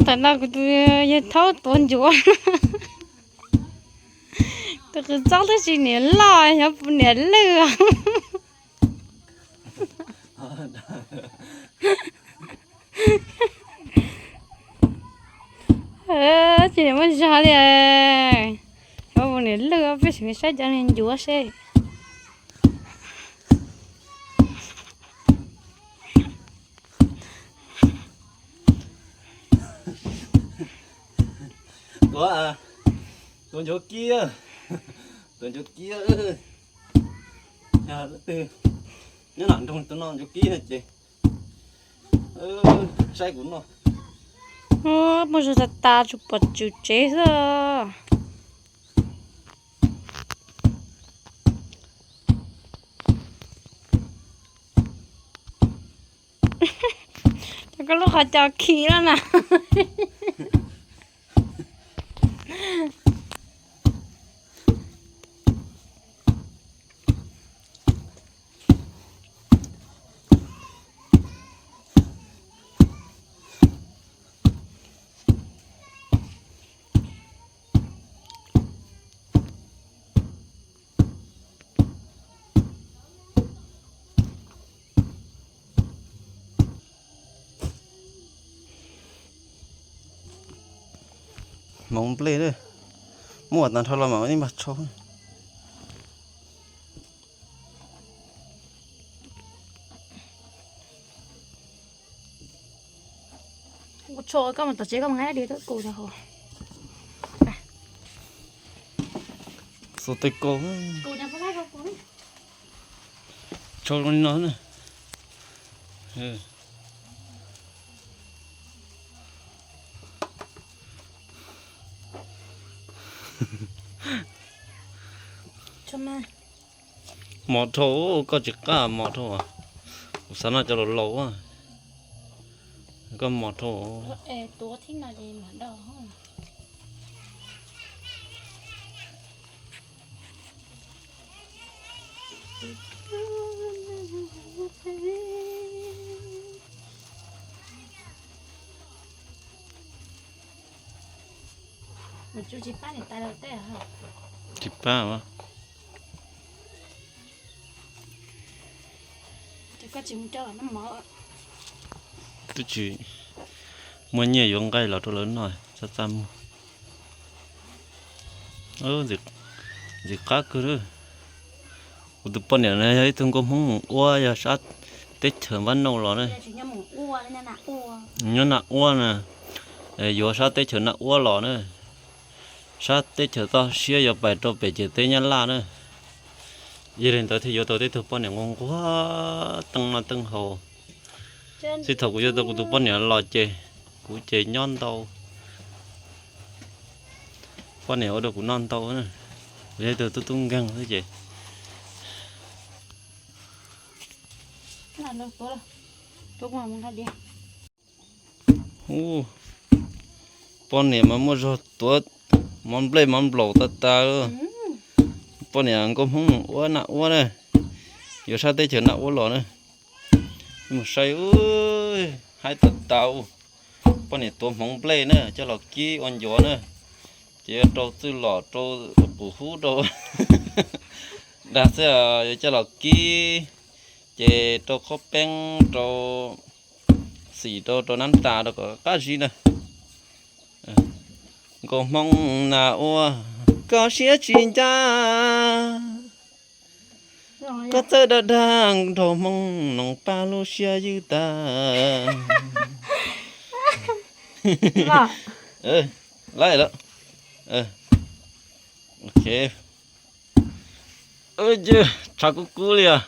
Tam no kuv tus yawg thaub tuav ncuav. Tus qws txob twb tsis niam loj, xyov puas niam lwj. Tsis niam muaj zog li. Xyov puas niam lwj, peb sim saib cov niag ncuav seb. Tuav, tuav ncuav kiab, tuav ncuav kiab. Yog leej twg nyob nram nroog tus no ncuav kiab no ces saib kuv noj. Muaj zog tas tas tsuas pom tswm tsev xwb. Cov koj lub qhov cos khi lawm na. Hmoov nplej, muaj tag nrho los mam li npaj tsho. Tsho koj mus tom tsev koj mus nqa dab di tuaj kuv rau hauv. Xua tej koj. Tsho zoo li no na. Mos dhau, koj tsis qab mos dhau. Kuv xav noj cov laus laus, koj mos dhau. Tsis pab. Twb tsis muaj nyiaj yuav nqaij los rau lawv noj, txaj txaj muag. Ntxim qab kawg. Kuv tus poj niam na yog ib tug nkauj Hmoob Moos Uab, yog sab teb chaws Npab Nauj los na. Nyob Nam Uab na, yuav sab teb chaws Nam Uab los na, sab teb chaws toj siab yuav pais rau pem ciam teb Nyab Laj na. Yog li ntawd thiaj yuav tau tej tug poj niam nquag nquag teej noj teej haus. Txij thaum kuv yuav tau kuv tus poj niam los ces kuv ces nyob ntau, poj niam ua rau kuv noj ntau, kuv yog ib tug tub tub nkeeg xwb ces. Ub, poj niam mas muaj zog tuav mov nplej mov nplaum tas tas. Poj niam nkauj Hmoob Moos Uab Nam Uab na, yuav sab teb chaws Nam Uab los na. Mus saib, haib tas tas. Poj niam tuav hmoov nplej na coj los kib ua ncuav na, ces yuav rau txwj lom rau qus hub rau dag xwb, yuav coj los kib, ces rau qhob peeb rau xim rau rau nab tas rau kom qab zib na. Nkauj Hmoob Nam Uab, koj siab tsis ncaj, koj txawj dag dag nraug Hmoob Noos Paj lub siab ywj tag. Laib lawm. Tshav kub kub li os.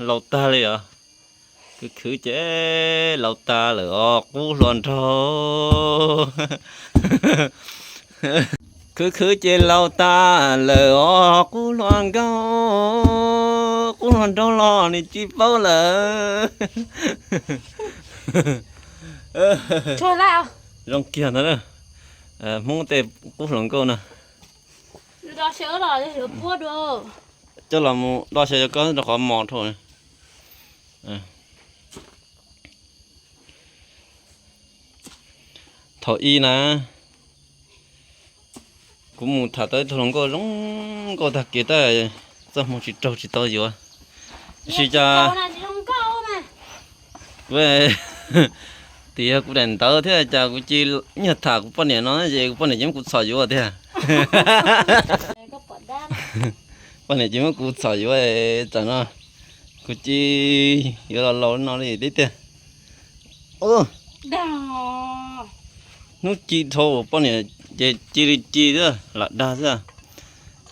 Laus tag li os. Khwv khwv ces laus tas lawm os qub hluas nraug. Khwv khwv ces laus tas lawm os qub hluas nkaus, qub hluas nraug los nws tsis paub lawm. Zoo kiag ntag, Hmoob tej qub hluas nkauj no. Coj los mus do xyaw cov koj rau qhov mos dhau. Thaum ub na, kuv mus tham tau ib tug hluas nkauj zoo nkauj tag kev tab txoj hmoo tsis raug tsis tau yuav. Tiam sis cas kuv, tias yog kuv daim ntawv thiab cas kuv cia li tham kuv poj niam no ces kuv poj niam cia li muab kuv txhom yuav tiag. Poj niam cia li muab kuv txhom yuav, tam no kuv cia li yuav los laus no li tiag tiag. Hnub ci dhau poj niam ces cia li ci xwb lam dag xwb.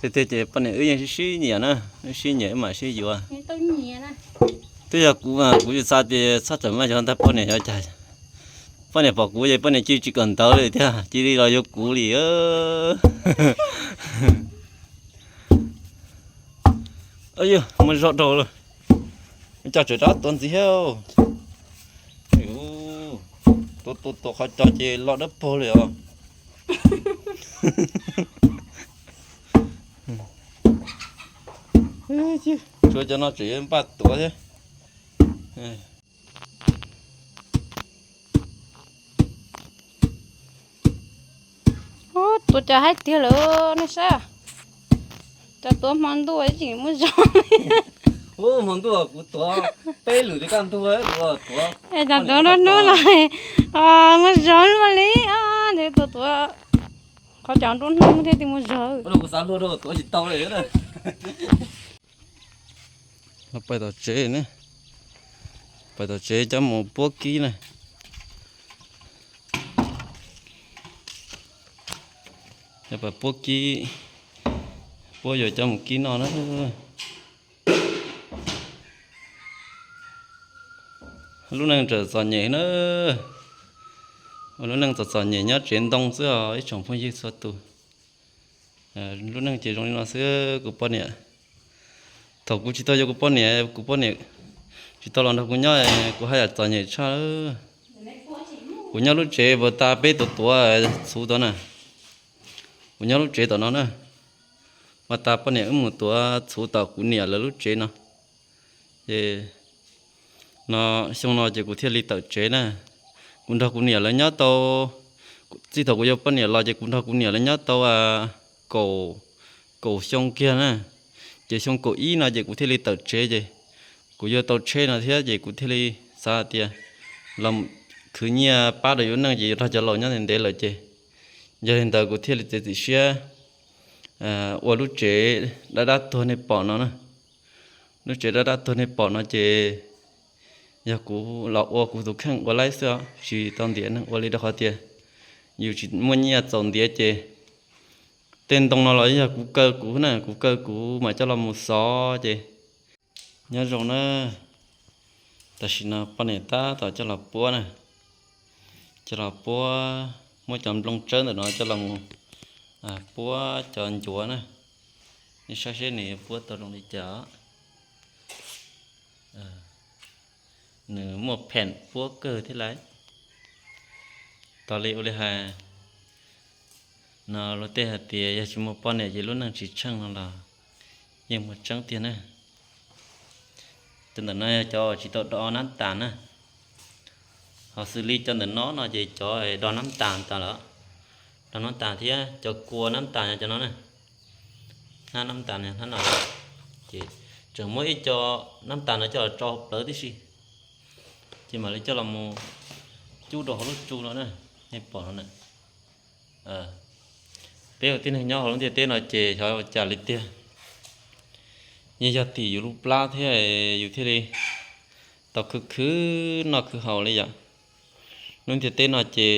Tiag tiag ces poj niam wb yeej sib sib nyiam na, wb sib nyiam wb mam sib yuav. Twb yog kuv, kuv tsis xav tias txhob txawm maj yog ntag poj niam yuav cas. Poj niam pom kuv ces poj niam cia li tsis kawm ntawv li tiag, cia li los yuav kuv li. Yog muaj zog dhau lawm, coj tseem rov tuav ntxiv thiab. Tuav tuav tuav qhov cos ces lo dawb paug li os. Tshuav cov no tseem yuav npaj tuav thiab. Ub, tuav cas haib tiag lawm nej saib. Cov tuav hmo ntuj tseem muaj zog. Hmo ntuj kuv tuav peb lwm li kaj ntug, tuav, tuav, cov tuav nruab hnub no muaj zog luaj li. Tuav tuav qhov cos nruab hnub thiab twb muaj zog. Kuv xav luag rau tuav tsis tau li. Los pais tom tsev ne, pais tom tsev coj mus puab kib na. Yog pais puab kib, puab yuav coj mus kib noj na. Lub neej txom txom nyem na, ua lub neej txom txom nyem nyob tsev ntoo xwb os ib tsoom phooj ywg txhua tus. Lub neej ces zoo li no xwb kuv poj niam. Thaum kuv tsis tau yuav kuv poj niam, kuv poj niam tsis tau los nrog kuv nyob, kuv haj yam txom nyem tshaj. Kuv nyob lub tsev puag ta peb tuav tuav txhuv tod na. Kuv nyob lub tsev tom no na, puag ta poj niam wb mus tuav txhuv tom kuv niam lawv lub tsev no. Ces no, xyoo no ces kuv thiaj li tawm tsev na. Kuv nrog kuv niam lawv nyob tau, txij thaum kuv yuav poj niam los ces kuv nrog kuv niam lawv nyob tau kaum, kaum xyoo kiag na. Ces xyoo kaum ib no ces kuv thiaj li tawm tsev ces kuv yuav tau tsheb no thiab ces kuv thiaj li xav tias los khwv nyiaj pab rau yus lub neej ces yuav nrog cov laus nyob ntev ntev lawm ces yog li ntawd kuv thiaj li txiav txim siab ua lub tsev dab dab tuag nej pom no na. Lub tsev dab dab tuag nej pom no ces yog kuv los ua kuv tus kheej ua laib xwb os, tsis tau ntiav neeg ua li rau qhov tias yus tsis muaj nyiaj txaus ntiav ces tej ntoo no los yog kuv kaw kuv na, kuv kaw kuv mam coj los mus xov ces nyob zoo na. Tam sim no poj niam tab tom coj los puab na, coj los puab, muab cov nplooj tsawb ntawm no coj los mus puab cov ncuav na. Nej saib seb nws puab tau zoo li cas. Nws muaj pheem puab kawg thiab lauj. Tos li ua li hais no luag tej hais tias yog tsis muaj poj niam ces lub neej tsis tsheej no los yeej muaj tseeb tiag na. Cov ntawm no yog cov tsis tau do nab tas na. Ho xws li cov ntawm no no ces cov do nab tas tas lawm, do nab tas thiab cov kua nab tas cov no na, hnab nab tas hnab no, ces tseem muab ib co nab tas no coj los tso plawv tib si, ces mam li coj los mus cub rau hauv lub tsu no na, nej pom no na. Peb ua tib neeg nyob hauv lub ntiaj teb no ces xyov ua cas li tiag, yeej yog tim yus lub plab thiab yus thiaj li tau khwv khwv noj khwv haus li yom. Lub ntiaj teb no ces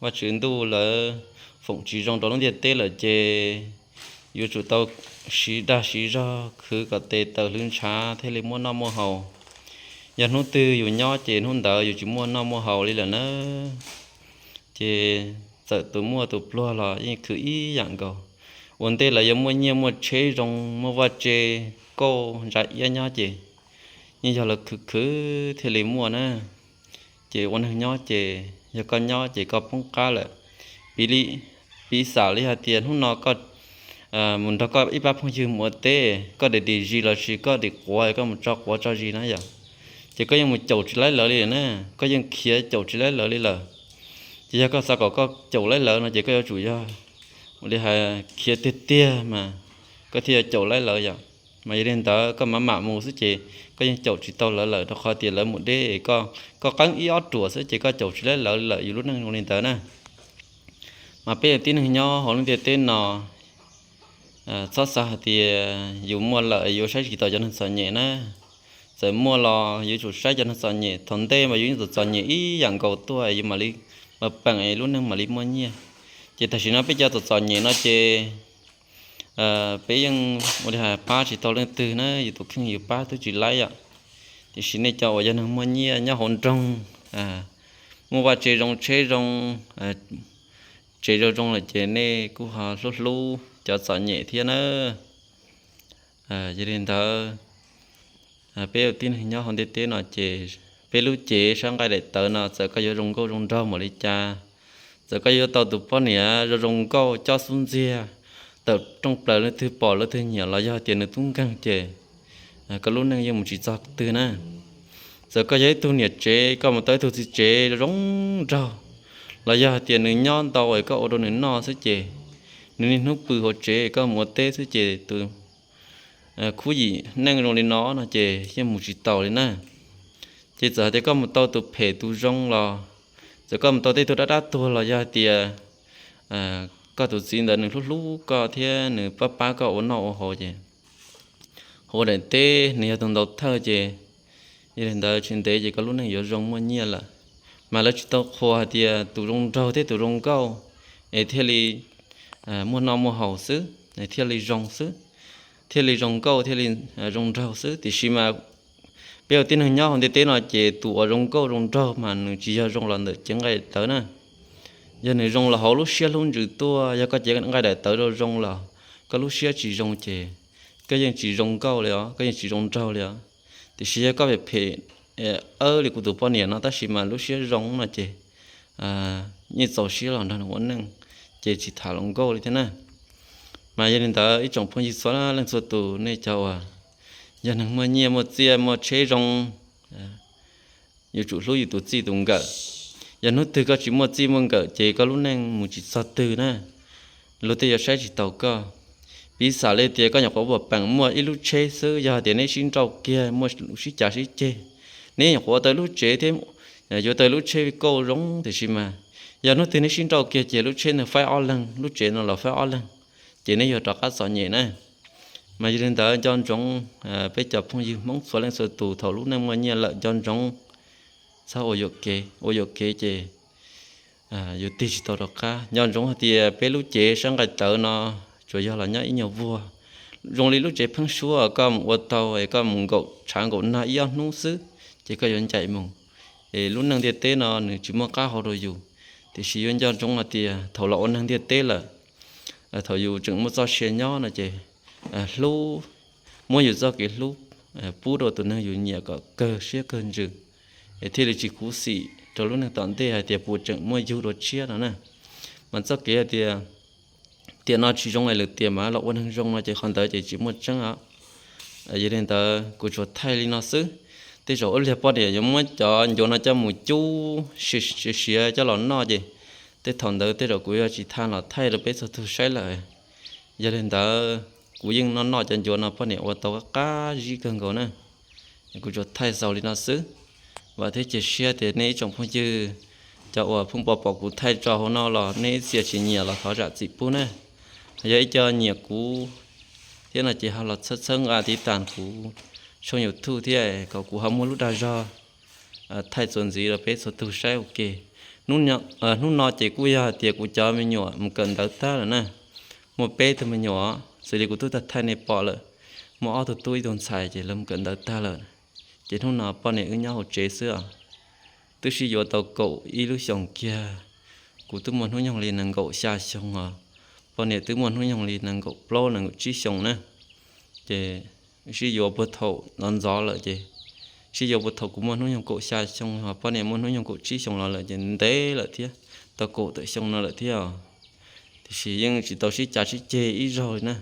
Vajtswv ntuj lawv foom tsis zoo rau lub ntiaj teb lawm ces yuav tsum tau siv dag siv zog khwv kom tes taw hlwv ntshav thiaj li muaj noj muaj haus. Yog hnub twg yus nyob ces hnub ntawd yus tsis muaj noj muaj haus li lawm na. Ces txawm tus muaj tus pluag los yeej khwv ib yam nkaus. Ua ntej lawv yuav muaj nyiaj muaj tsheb zoo, muaj vaj tse kauj ntsa iab nyob ces yeej yog lawv khwv khwv thiaj li muaj na. Ces ua neeg nyob ces yog koj nyob ces koj poob qab lawm. Piv li, piv xam li hais tias hnub no koj mus nrog koj ib pab phooj ywg mus ua teb, koj dim dim zis los sis koj dim quav, koj mus tso quav tso zis na yom, ces koj yeej mus caum tsis laib lawv li na, koj yeej khiav caum tsis laib lawv li lawm. Ces yog koj xav kom koj caum laib lawv no ces koj yuav tsum yog ua li hais khiav tiag tiag mas koj thiaj yuav caum laib lawv yom. Mas yog li ntawd koj mam mam mus xwb ces koj yeej caum tsis tau lawv lawm, rau qhov tias lawv mus deb, koj qeeb ib ob ruam xwb ces koj caum tsis laib lawv lawm, yus lub neej zoo li ntawd na. Mas peb tib neeg nyob hauv lub ntiaj teb no, txhob xav hais tias yus muaj lawm yuav saib tsis taus cov neeg txom nyem na. Txawm muaj los yuav tsum saib cov neeg txom nyem, thaum ntej mas yus yeej txom txom nyem ib yam nkaus tuaj, yus mam li peem, lub neej mam li muaj nyiaj. Ces tam sim no peb cov txom txom nyem no ces peb yeej ua li hais pab tsis tau leej twg na, yus tus kheej yus pab twb tsis laib yom. Tiam sis nej cov uas yog neeg muaj nyiaj nyob hauv nroog, muaj vaj tse zoo tsheb zoo, tsev zoo zoo lawm ces nej kuj ho hlub hlub cov txom nyem thiab na. Yog li ntawd, peb ua tib neeg nyob hauv ntiaj teb no ces peb lub cev sab nqaij daim tawv no txawm koj yuav zoo nkauj zoo nraug npaum li cas, txawm koj yuav tau tus poj niam zoo zoo nkauj cob xub ntxiag, tawm rooj plaws leej twg pom leej twg nyiam los yog tias nws tub nkeeg ces koj lub neej yeej mus tsis txog twg na. Txawm koj yog ib tug niam tsev koj mus tau ib tug txiv tsev zoo zoo nraug, los yog hais tias nws nyob ntau es koj ua rau nws noj xwb ces nws niaj hnub pw hauv tsev koj mus ua teb xwb ces tus khub yim neej zoo li no no ces yeej mus tsis taus li na. Ces txawm hais tias koj mus tau tus phem tus zoo los, txawm koj mus tau tej tug dab dab tuag los yog hais tias koj tus txiv ntawd nws hlub hlub koj thiab nws pab pab koj ua noj ua haus ces ua daim teb nws yog tus ntaus thawj ces yog li ntawd tsis ntev ces koj lub neej yuav zoo muaj nyiaj lawm. Mas lawv tsis tau qhuas hais tias tus zoo nraug thiab tus zoo nkauj es thiaj li muaj noj muaj haus xwb, thiaj li zoo xwb, thiaj li zoo nkauj thiaj li zoo nraug xwb. Tiam sis mas peb ua tib neeg nyob hauv ntiaj teb no ces tus uas zoo nkauj zoo nraug mas nws tsis yog zoo los ntawm cev nqaij tawv na. Yog nws zoo los hauv lub siab hlub ntsws tuaj, yog koj cev nqaij daim tawv zoo zoo los koj lub siab tsis zoo ces koj yeej tsis zoo nkauj li os, koj yeej tsis zoo nraug li os. Tiam sis yog koj phem phem, awb li kuv tus poj niam no tab sis mas lub siab zoo no ces yeej txaus siab los nrog nws ua neej, ces tsis tham hluas nkauj li thiab na. Mas yog li ntawd ib tsoom phooj ywg txhua leej txhua tus, nej cov uas yog neeg muaj nyiaj muaj txiaj muaj tsheb zoo, yuav tsum hlub yus tus txij tus nkawm. Yog hnub twg koj tsis muaj txij muaj nkawm ces koj lub neej mus tsis txog twg na, luag tej yuav saib tsis taus koj. Piv xam li tias koj nyuam qhuav puag peem muaj ib lub tsheb xwb, yog hais tias neb sib nrauj kiag muaj sib cav sib ceg, neb nyuam qhuav ua tau lub tsev thiab yuav tau lub tsheb kauj zoo, tiam sis mas yog hnub twg neb sib nrauj kiag ces lub tsheb ntawd faib ob leeg, lub tsev no los faib ob leeg, ces neb yuav rov qab txom nyem na. Mas yog li ntawd nco ntsoov, peb cov phooj ywg Hmoob txhua leej txhua tus thaum lub neej muaj nyiaj lawm nco ntsoov txhob ua yuam kev, ua yuam kev ces yuav tig tsis tau rov qab. Nco ntsoov hais tias peb lub cev sab nqaij tawv no tsuas yog los nyob ib nyuag vuag, zoo li lub tsev pheeb suab koj mus ua tau es koj mus nkaum tshav nkaum nag ib ob hnub xwb ces koj yuav ncaim mus. Es lub neej ntiaj teb no nws tsis muaj qab hau rau yus, tiam sis yuav nco ntsoov hais tias thaum los ua neeg ntiaj teb lawm, thaum yus tseem muaj txoj sia nyob no ces hlub, muab yus txoj kev hlub pub rau tus neeg yus nyiam kom kawg siab kawg ntsws, es thiaj li tsis khuv xim rau lub neej tom ntej hais tias puas tseem muaj yug dua tshiab no na. Mas txoj kev hais tias tiam no tsis zoo es lwm tiam mas los ua neeg zoo no ces qhov ntawd ces tsis muaj tseeb os. Yog li ntawd kuv tsuas thaij li no xwb. Tej zaum ib pliag poj niam yuav muab cov ncuav no coj mus cub siav siav coj los noj ces tej thaum ntawd tej zaum kuv yuav tsis tha los thaij rau peb txhua tug saib lawm. Yog li ntawd kuv yeej noj noj cov ncuav no poj niam ua tau qab qab zib kawg nkaus na. Kuv tsuas thaij xaus li no xwb. Vam thiab cia siab tias nej ib tsoom phooj ywg, cov uas pheej pom pom kuv thaij tso hauv no los nej ib txhia tsis nyiam los thov zam txim pub na. Yog ib co nyiam kuv thiab no ces ho los txhawb txhawb nqa tiv tas kuv tshooj YouTube thiab kom kuv ho muaj lub dag zog thaij txuas ntxiv rau peb txhua tug saib ua ke. Hnub no ces kuj yog hais tias kuv cov me nyuam mus kawm ntawv tag lawm na. Muaj peb tug me nyuam, xws li kuv twb thaij nej pom lawm, muaj ob tug tub ib tug ntxhais ces lawv mus kawm ntawv tag lawm. Ces hnub no poj niam wb nyob hauv tsev xwb os. Twb sib yuav tau kaum ib lub xyoos kiag, kuv twb muaj hnub nyoog li nees nkaum xya xyoo os, poj niam twb muaj hnub nyoog li nees nkaum plaub nees nkaum tsib xyoos na. Ces sib yuav puag thaum ntxov ntxov lawm ces, sib yuav puag thaum kuv muaj hnub nyoog kaum xya xyoo, ho poj niam muaj hnub nyoog kaum tsib xyoos los lawm ces ntev lawm thiab, tau kaum tawm xyoo no lawm thiab os. Tiam sis yeej tsis tau sib cav sib ceg ib zaug li na.